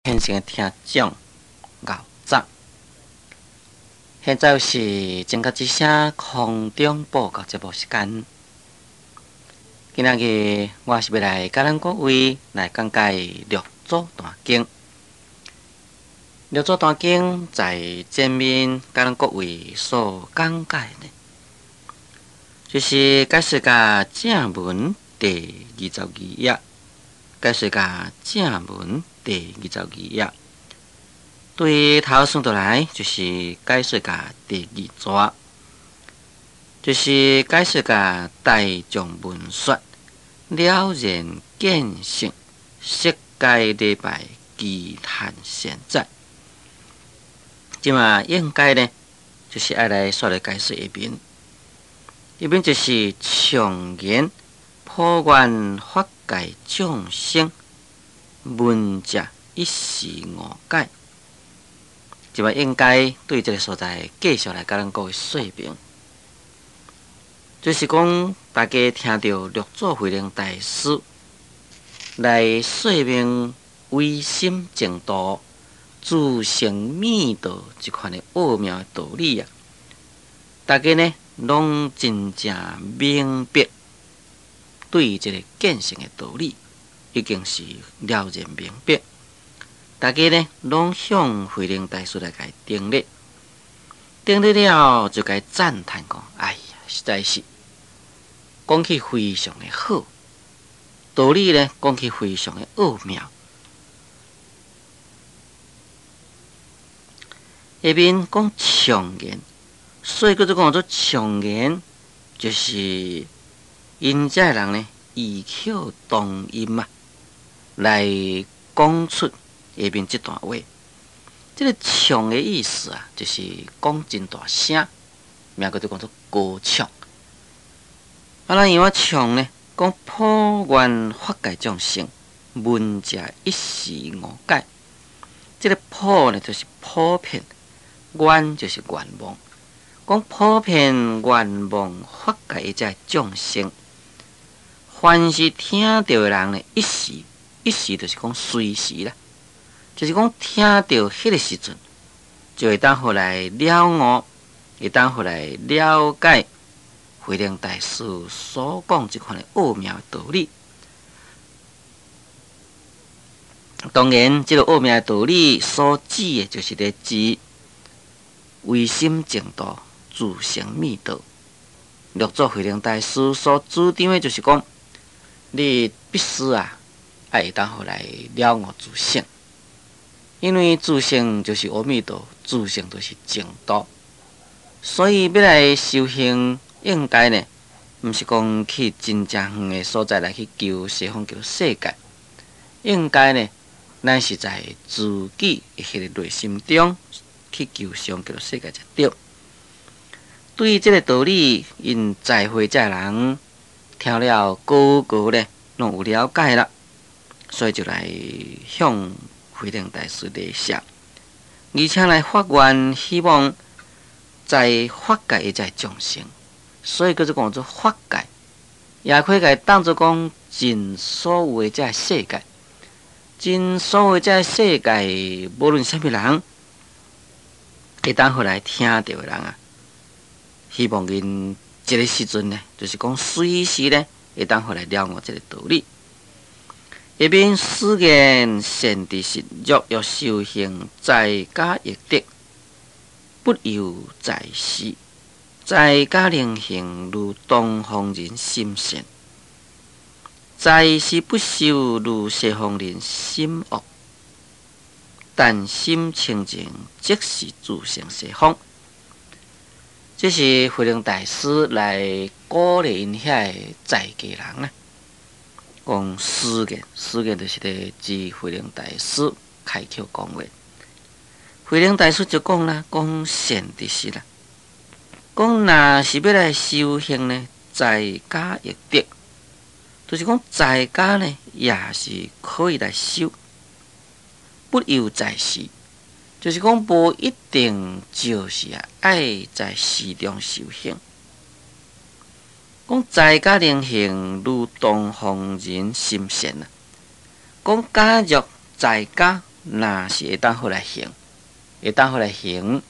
現場的聽眾牛早，現在是正覺之聲空中報告節目時間。今仔日我是欲來佮咱各位來講解六祖壇經。六祖壇經在前面佮咱各位所講解的，就是解釋共正文第二十二頁，解釋共正文第二十二頁，對頭算落來就是解釋共第二逝，就是解釋共大眾聞說了然見性悉皆禮拜祈嘆善哉。這馬應該呢，就是愛來煞來解釋下面，下面就是暢言普願法界眾生聞者一時悟解。這馬應該對這个所在繼續來佮咱各位說明，就是講大家聽著六祖慧能大師來說明唯心淨土、自性密道這款的奧妙的道理啊，大家呢攏真正明白，對這个見性的道理已經是了然明白。大家呢攏向慧能大師來共頂禮，頂禮了後就共讚嘆講：哎呀，實在是講起非常的好，道理呢講起非常的奧妙。下面講暢言，所以叫做講做暢言，就是𪜶遮的人呢異口同音啊，來講出下面這段話。這个暢的意思啊，就是講真大聲，名叫做講做高唱。啊，咱用怎唱呢？講普願法界眾生，聞者一時悟解。這个普呢，就是普遍；願就是願望。講普遍願望法界的這眾生，凡是聽著的人呢，一時一時就是講隨時啦，就是講聽著彼个時陣，就會當予來了悟，會當予來了解慧能大師所講這款的奧妙的道理。當然，這个奧妙的道理所指的，就是咧指唯心淨土、自性密道。六祖慧能大師所主張的，就是講你必須啊，愛會當予來了悟自性，因為自性就是阿彌陀，自性就是淨土，所以欲來修行，應該呢，毋是講去真正遠的所在來去求西方極樂世界，應該呢，咱是在自己的彼个內心中去求西方極樂世界才對。對這个道理，𪜶在會遮人聽了個個呢，攏有了解啦，所以就來向慧能大師禮謝，而且來發願，希望在法界的這眾生，所以叫做講做法界，也可以共當做講盡所有的這世界，盡所有這世界，無論啥物人，會當予來聽著的人啊，希望𪜶這个時陣呢，就是講隨時呢，會當予來了悟這个道理。下面師言善知識，若欲修行，在家亦得，不憂在寺。在家能行，如東方人心善；在寺不修，如西方人心惡。但心清淨，即是自性西方。這是慧能大師來鼓勵𪜶遐个在家人啊。講師言，師言就是咧指慧能大師開口講話。慧能大師就講啦，講善知識啦，講若是欲來修行呢，在家亦得，就是講在家呢也是可以來修，不憂在寺，就是講無一定就是啊愛在寺中修行。講在家能行，如東方人心善啊。講假若在家若是會當好來行，會當好來行，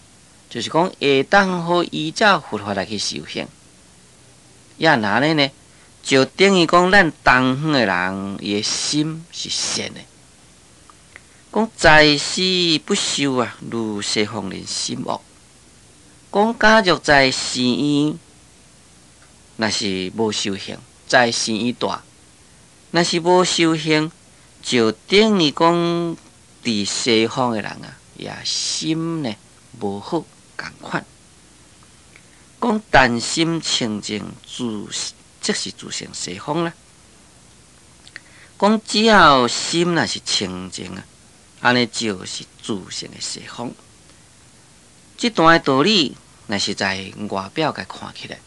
就是講會當好依照佛法來去修行。也若按呢呢，就等於講咱東方的人，伊的心是善的。講在世不修啊，如西方人心惡。講假若在寺院，若是無修行，在寺院蹛，若是無修行，就等於講佇西方的人啊，也心呢無好仝款。講但心清淨，自即是自成西方啦。講只要心若是清淨啊，按呢就是自成的西方。這段的道理，若是在外表共看起來，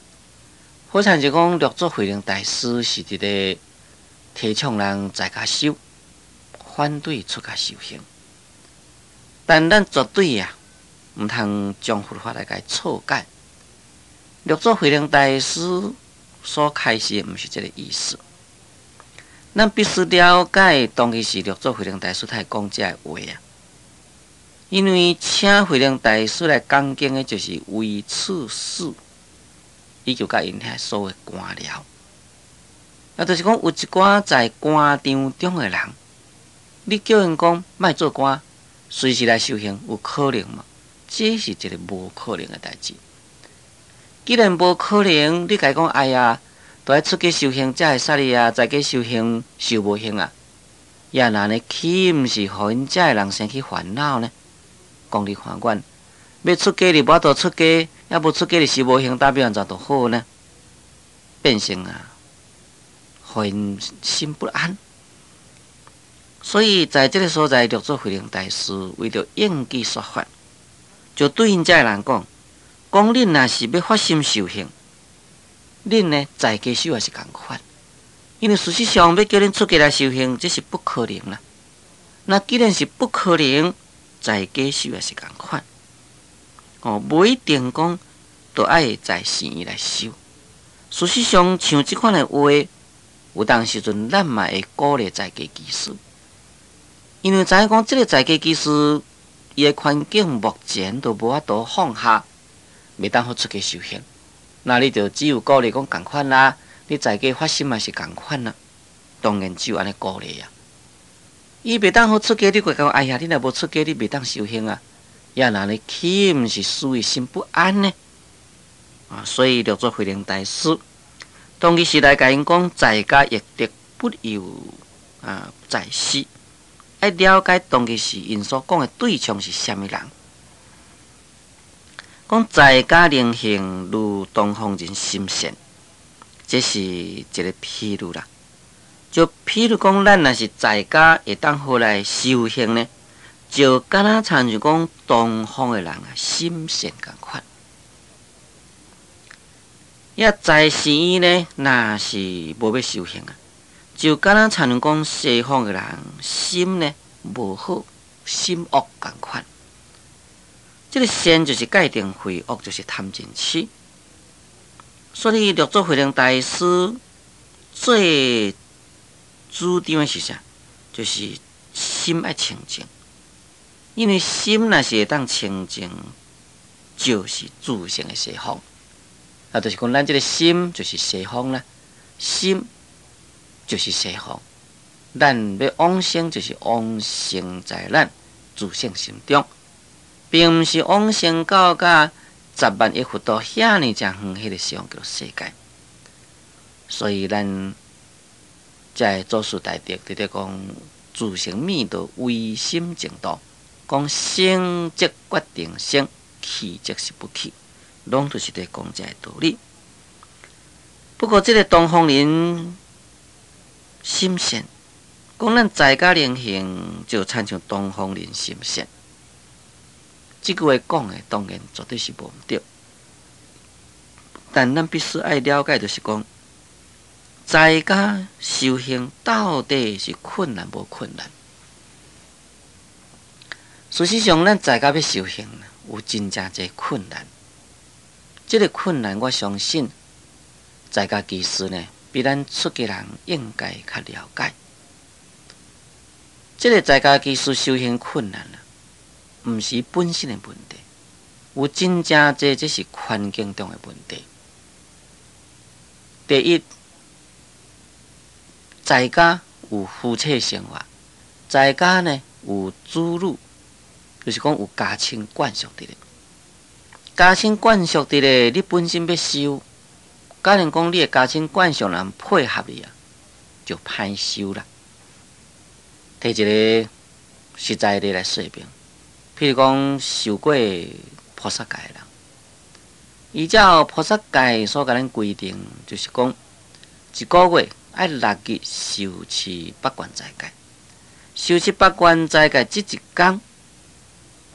好像就講六祖慧能大師是佇咧提倡人在家修，反對出家修行。但咱絕對啊，毋通將佛法來共錯解。六祖慧能大師所開示的，毋是這个意思。咱必須了解，當其時六祖慧能大師才會講這个話啊。因為請慧能大師來講經的，就是尉遲氏，以及佮𪜶遐所有官僚。啊，就是講有一寡在官場中的人，你叫𪜶講莫做官，隨時來修行，有可能嗎？這是一个無可能的代誌。既然無可能，你共伊講哎呀，都愛出家修行才會使哩啊，在家修行修無行啊，也若按呢豈毋是予𪜶遮的人生起煩惱呢？講你看阮欲出家就無法度出家，抑無出家就修無行，到尾按怎就好呢？變成啊，予𪜶心不安。所以在這个所在，六祖慧能大師為著應機說法，就對𪜶遮的人講。講恁若是欲發心修行，恁呢在家修也是仝款，因為事實上欲叫恁出家來修行，這是不可能啦。那既然是不可能，在家修也是仝款。哦，無一定講都愛在寺院來修。事實上，像這款的話，有當時陣咱嘛會鼓勵在家居士，因為知影講這个在家居士，伊的環境目前都無法度放下。袂當好出家修行，那你就只有鼓勵講仝款啦。你在家發心嘛是仝款啦，當然只有按呢鼓勵啊。伊袂當好出家，你閣講哎呀，你若無出家，你袂當修行啊。也若按呢豈毋是使伊心不安呢？啊，所以六祖慧能大師當其時來共𪜶講，在家易得，不猶啊在寺。愛了解當其時𪜶所講的對象是啥物人。講在家能行如東方人心善，這是一个譬喻啦。就譬如講，咱若是在家會當好來修行呢，就敢若親像講東方的人啊，心善仝款。也在寺院呢，若是無欲修行啊，就敢若親像講西方的人心呢無好，心惡仝款。這个善就是戒定慧，惡就是貪嗔癡。所以六祖慧能大師最主張的是啥？就是心愛清淨。因為心若是會當清淨，就是自性的西方。啊，就是講咱這个心就是西方啦，心就是西方。咱欲往生，就是往生在咱自性心中。並毋是往生到佮十萬億佛土遐爾正遠彼个西方極樂世界，所以咱才會祖師大德佇咧講自性密道唯心淨土，講生則決定生，去則是不去，攏都是佇講這个道理。不過這个東方人心善，講咱在家能行，就親像東方人心善。這句話講的當然絕對是無毋對，但咱必須愛了解，就是講在家修行到底是困難無困難？事實上，咱在家欲修行，有真正濟困難。這个困難，我相信在家居士呢，比咱出家人應該較了解。這个在家居士修行困難啊，毋是本身的問題，有真正濟這是環境中的問題。第一，在家有夫妻生活，在家呢有子女，就是講有家親眷屬佇咧。家親眷屬佇咧，你本身欲修，假如講你的家親眷屬人配合你啊，就歹修啦。提一个實在例來說明，譬如講受過菩薩戒的人，依照菩薩戒所共咱規定，就是講一個月愛六日受持八關齋戒，受持八關齋戒這一工，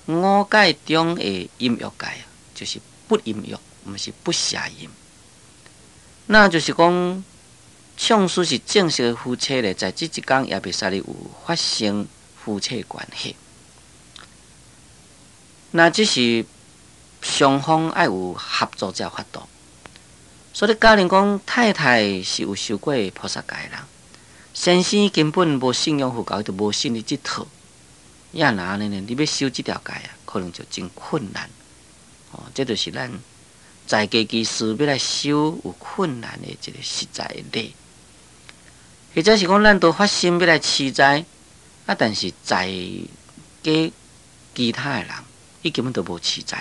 五戒中的淫欲戒啊，就是不淫欲，毋是不邪淫，那就是講，縱使是正式的夫妻咧，在這一工也袂使咧有發生夫妻關係。那這是雙方愛有合作才有法度。所以，假如講太太是有受過菩薩戒的人，先生根本無信仰佛教，伊就無信你這套。也若按呢呢，你欲修這條戒啊，可能就真困難。哦，這就是咱在家居士欲來修有困難的一個實在的例。或者是講，咱都發心欲來持齋，啊，但是在家其他的人，伊根本都無持齋。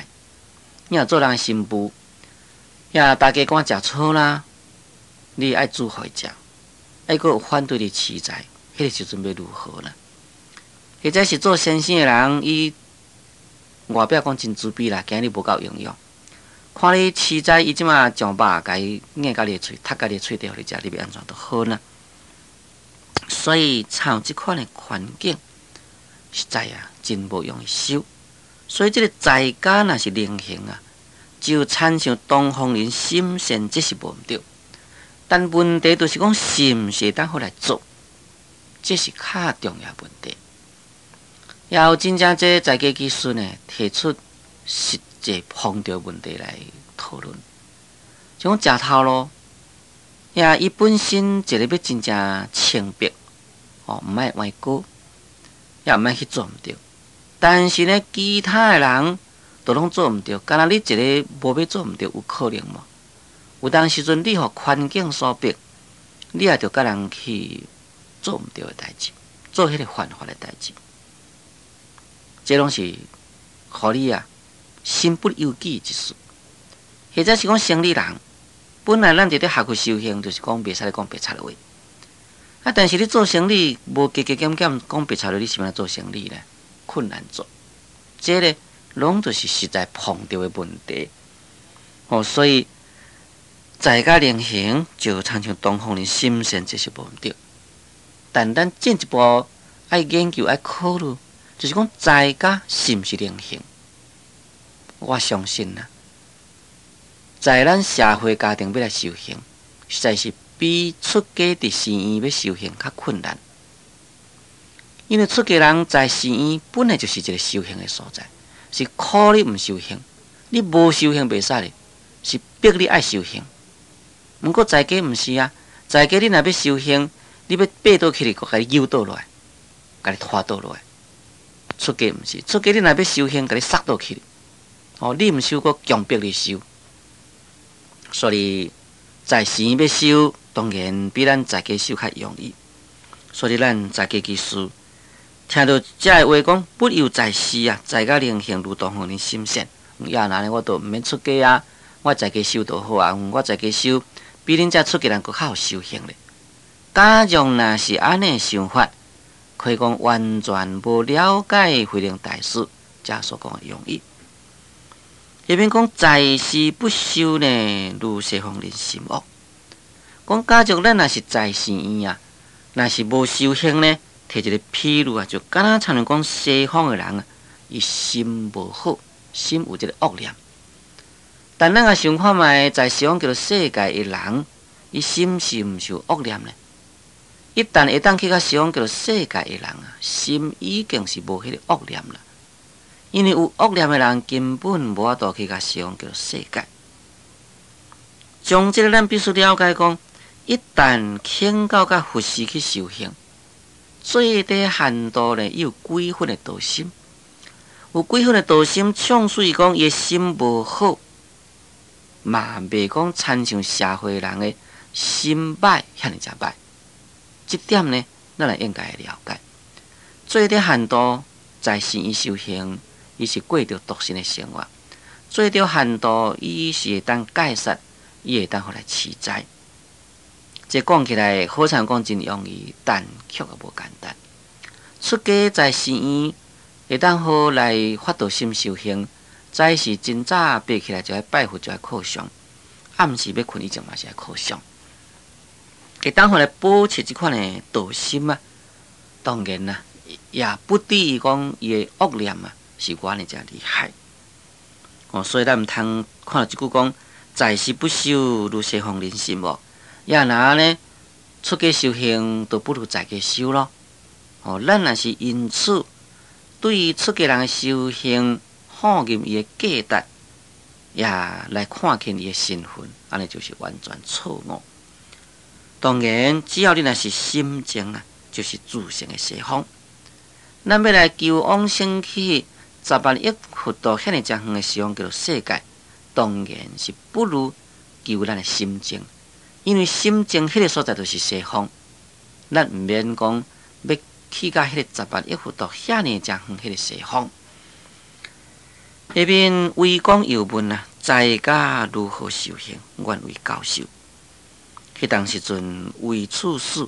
你若做人的新婦，遐大家講食草啦，你愛煮予伊食，啊，閣有反對你持齋，彼個時陣欲如何呢？或者是做先生的人，伊外表講真慈悲啦，驚你無夠營養，看你持齋，伊這馬將肉共伊吰共你的喙，踢共你的喙底予你食，你欲按怎都好呢？所以，像這款的環境，實在啊，真無容易修。所以，這个在家若是靈行啊，就親像東方人心善，這是無毋對。但問題就是講，是毋是會當好來做，這是較重要問題。也有真正濟在家居士呢，提出實際碰著問題來討論，像講食頭路，也伊本身一個欲真正清白。哦，毋愛歪過，也毋愛去做毋對。但是呢，其他的人都攏做毋對，敢若你一个無欲做毋對，有可能無？有當時陣你予環境所逼，你也著共人去做毋對的代誌，做彼个犯法的代誌。這攏是予你啊，身不由己之事。或者是講生理人，本來咱佇咧學佛修行，就是講袂使咧講白賊話。啊！但是你做生理無加加減減講白賊話，你是欲按怎做生理呢？困難做，這个攏就是實在碰著的問題。哦，所以在家靈行就親像東方人心善，這是無毋對。但咱進一步愛研究、愛考慮，就是講在家是毋是靈行？我相信啊，在咱社會家庭欲來修行，實在是比出家佇寺院欲修行較困難，因為出家人在寺院本來就是一個修行的所在，是苦你毋修行，你無修行袂使咧，是逼你愛修行。毋過在家毋是啊，在家你若欲修行，你欲爬倒起來，閣共你扭倒落來，共你拖倒落來。出家毋是，出家你若欲修行，共你捒倒去，哦，你毋修，閣強迫你修，所以在寺院欲修，當然比咱在家修較容易，所以咱在家居士聽著這个話講，不由在寺啊，在家靈行如東方人心善，也若按呢我都毋免出家啊，我在家修就好啊，我在家修比恁這出家人閣較有修行咧。假如若是按呢想法，可以講完全無了解慧能大師遮所講的用意。下面講在寺不修呢，如西方人心惡。講假如咱若是在寺院啊，若是無修行呢，提一个譬喻啊，就敢若親像講西方的人啊，伊心無好，心有這个惡念。但咱若想看覓，在西方極樂世界的人，伊心是毋是有惡念呢？一旦會當去到西方極樂世界的人啊，心已經是無彼个惡念啦。因為有惡念的人根本無法度去到西方極樂世界。從這个咱必須了解講，一旦肯到佮佛寺去修行，最低限度呢，伊有幾分的道心，有幾分的道心，縱使講伊的心無好，嘛袂講親像社會人的心歹遐爾遮歹。這點呢，咱也應該會了解。最低限度在寺院修行，伊是過著獨身的生活。最低限度，伊是會當戒殺，伊會當予來持齋。這講起來好像講真容易，但卻也無簡單。出家在寺院，會當好來發道心修行，早時真早爬起來就愛拜佛，就愛叩上。暗時欲睏以前嘛是愛叩上。會當予來保持這款的道心啊，當然啦，也不至於講伊的惡念啊是偌爾遮厲害。哦，所以咱毋通看著這句講在世不修，如西方人心無。也若按呢，出家修行都不如在家修咯。哦，咱若是因此對於出家人的修行，放任伊的價值，也來看輕伊的身份，按呢就是完全錯誤。當然，只要你若是心淨啊，就是自性的西方。咱欲來求往生去十萬億佛土遐爾遮遠的西方極樂世界，當然是不如求咱的心淨。因為心淨彼個所在就是西方，咱毋免講欲去到彼個十萬億佛土遐爾遮遠彼個西方。下面魏公又問啊，在家如何修行？願為教授。彼當時陣魏處士，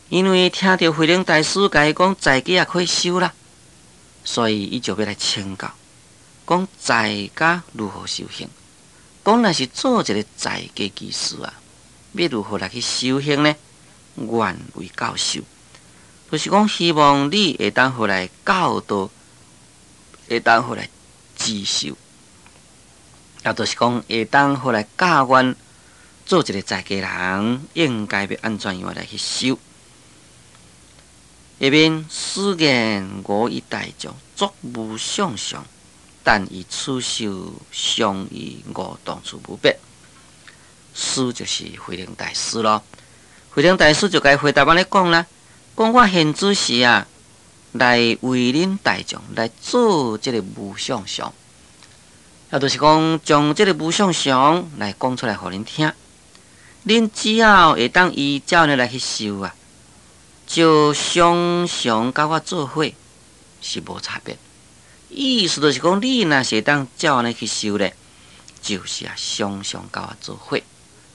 因為聽著慧能大師共伊講在家也可以修啦，所以伊就欲來請教，講在家如何修行？講若是做一個在家居士啊，欲如何來去修行呢？願為教授，就是講希望你會當予來教導，會當予來指授，也就是講會當予來教阮做一個在家人，應該欲按怎樣來去修？下面師言我與大眾作無想相，但以此修常與五當處無別。師就是慧能大師咯，慧能大師就共伊回答按呢講啦，講我現此時啊，來為恁大眾來做這個無想相，也就是講將這個無想相來講出來予恁聽，恁只要會當依照呢來去修啊，就常常佮我做伙是無差別。意思就是講，你若是會當照按呢去修咧，就是啊，常常佮我做伙。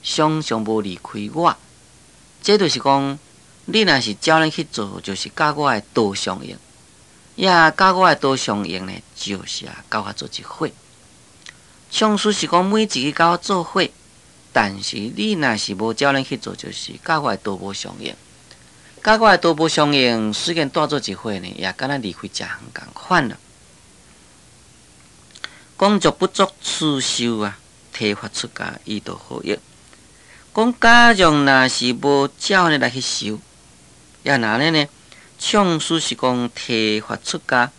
常常無離開我，這就是講，你若是照按呢去做，就是佮我的道相應，也佮我的道相應呢，就是啊，佮我做一伙。縱使是講每一日佮我做伙，但是你若是無照按呢去做，就是佮我的道無相應。佮我的道無相應，雖然蹛做一伙呢，也敢若離開誠遠仝款啦。講若不作此修啊，剃髮出家，於道何益？講假若若是無照按呢來去修，也若按呢呢？縱使是講剃髮出家，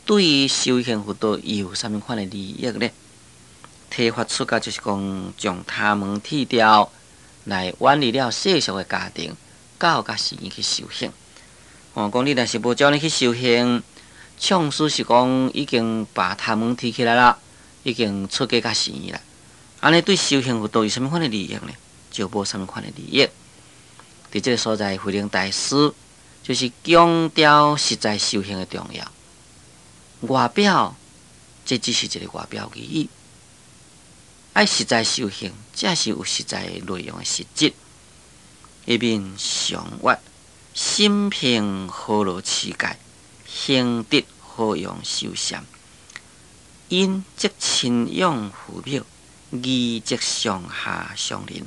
對於修行佛道有啥物款的利益呢？剃髮出家就是講將頭毛剃掉，來遠離了世俗的家庭，到佮寺院去修行。哦，講你若是無照按呢去修行，縱使是講已經把頭毛剃起來啦，已經出家佮寺院啦，按呢對修行佛道有啥物款的利益呢？就無啥物款的利益。佇這个所在，慧能大師就是強調實在修行的重要。外表，這只是一个外表而已。愛實在修行，才是有實在內容的實質。下面常曰：心平何樂持戒，行直何用修禪？仁則親仰父母，義則上下相鄰。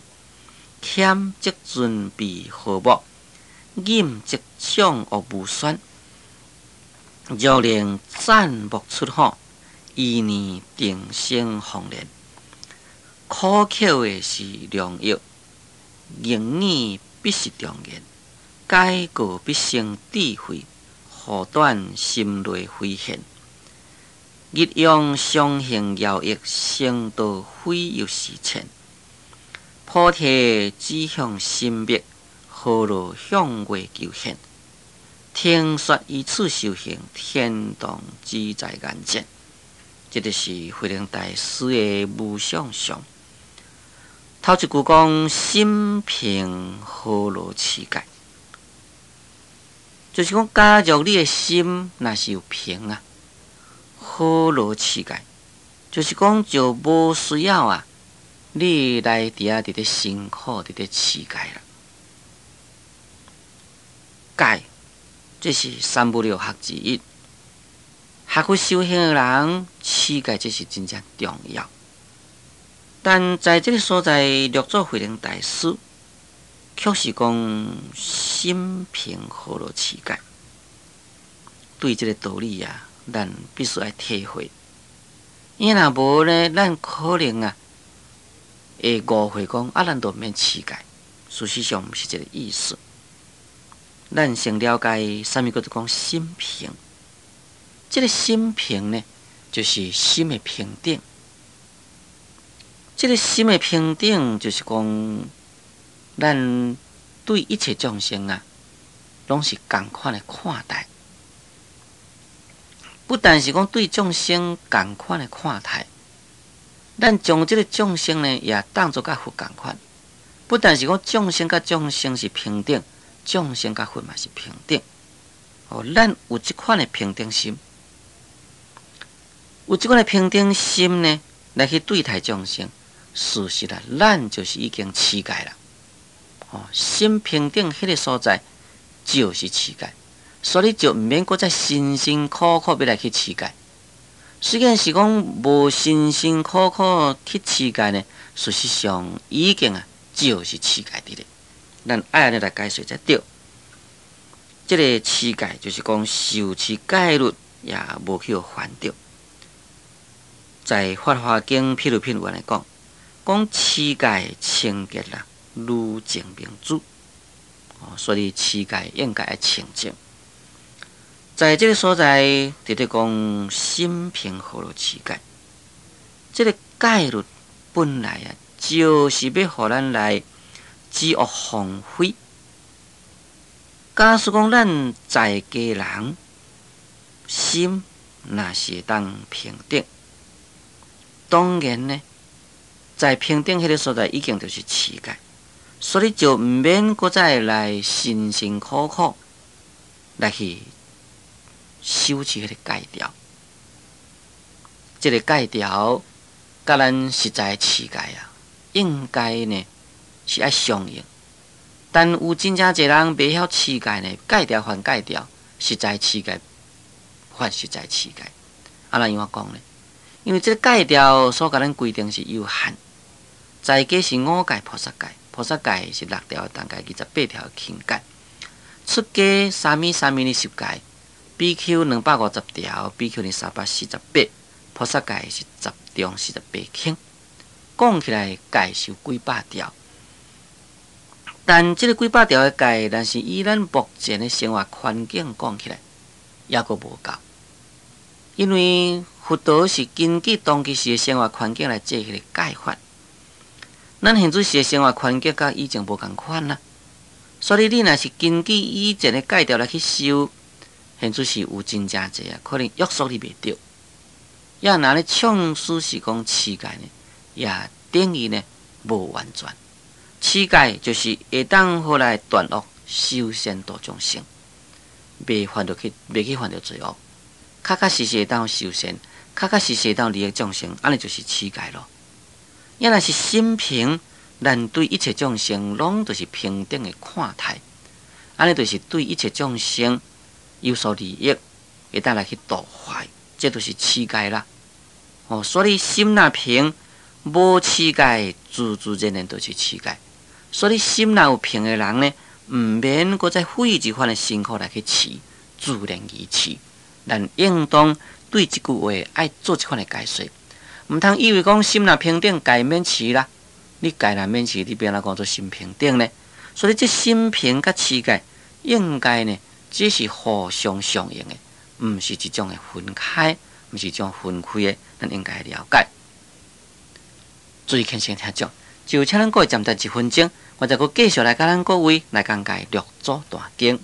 謙則尊卑和睦，忍則眾惡無宣。若能贊木出火，餘年定生鳳年。苦口的是良藥，言語必是忠言，改過必生智慧，護短心內非現。日用常行饒益，成道非有時前。菩提指向心密，何樂向外求現？聽說依此修行，天堂只在眼前。這就是慧能大師的無相上。頭一句講心平何勞持戒，就是講假如你的心若是有平啊，何勞持戒，就是講就無需要啊，你來佇遐佇咧辛苦佇咧持戒啦。戒，這是三無六學之一。學佛修行的人，持戒這是真正重要。但在這個所在，六祖慧能大師卻是講心平何勞持戒。對這個道理啊，咱必須愛體會。因為若無呢，咱可能啊會誤會講啊，咱都毋免持戒。事實上毋是這個意思。咱先了解啥物叫做講心平。這個心平呢，就是心的平等。這個心的平等，就是講咱對一切眾生啊，攏是仝款的看待。不但是講對眾生仝款的看待，咱將這個眾生呢，也當作佮佛仝款。不但是講眾生佮眾生是平等，眾生佮佛嘛是平等。哦，咱有這款的平等心，有這款的平等心呢，來去對待眾生。事實啊，咱就是已經持戒啦。哦，心平等彼個所在就是持戒，所以就毋免閣再辛辛苦苦欲來去持戒。雖然是講無辛辛苦苦去持戒呢，事實上已經啊就是持戒佇咧。咱愛按呢來解釋才對。這個持戒就是講受持戒律也無去予犯著。在《法華經》譬喻品有按呢講。講持戒清潔啦，如淨明珠。哦，所以持戒應該愛清淨。在這個所在，佇咧講心平何勞持戒。這個戒律本來啊，就是欲予咱來止惡防非。假使講咱在家人心若是會當平等，當然呢，在平等彼個所在已經就是持戒，所以就毋免閣再來辛辛苦苦來去修持彼個戒條。這個戒條佮咱實在持戒啊，應該呢是愛相應。但有真正濟人袂曉持戒呢，戒條犯戒條，實在持戒犯實在持戒。啊，按怎講呢？因為這個戒條所共咱規定是有限，在家是五戒菩薩戒，菩薩戒是六條重戒，28條輕戒。出家沙彌沙彌尼十戒，比丘250條，比丘尼348，菩薩戒是十重48輕。講起來戒是有幾百條，但這個幾百條的戒，但是以咱目前的生活環境講起來，猶閣無夠。因為佛陀是根據當其時的生活環境來制彼個戒法，咱現在時的生活環境佮以前無仝款啦，所以你若是根據以前的戒條來去修，現在是有真正濟啊，可能約束你袂著。也若咧創始是講持戒呢，也等於呢無完全。持戒就是會當予來斷惡修善度眾生，袂犯著去，袂去犯著罪惡。確確實實會當修善，確確實實會當利益眾生，按呢就是持戒咯。也若是心平，咱對一切眾生攏都是平等的看待，按呢就是對一切眾生有所利益，會當來去度化，這就是持戒啦。哦，所以心若平，無持戒，自自然然就是持戒。所以心若有平的人呢，毋免閣再費這番的辛苦來去持，自然而持。咱應當對這句話愛做這款的解說，毋通以為講心若平等，戒免持啦。你戒若免持，你欲按怎講做心平等呢？所以這心平佮持戒應該呢，只是互相相應的，毋是一種的分開，毋是一種分開的，咱應該了解。注意虔誠聽眾，就請咱各位暫停一分鐘，我再閣繼續來佮咱各位來講解六祖壇經。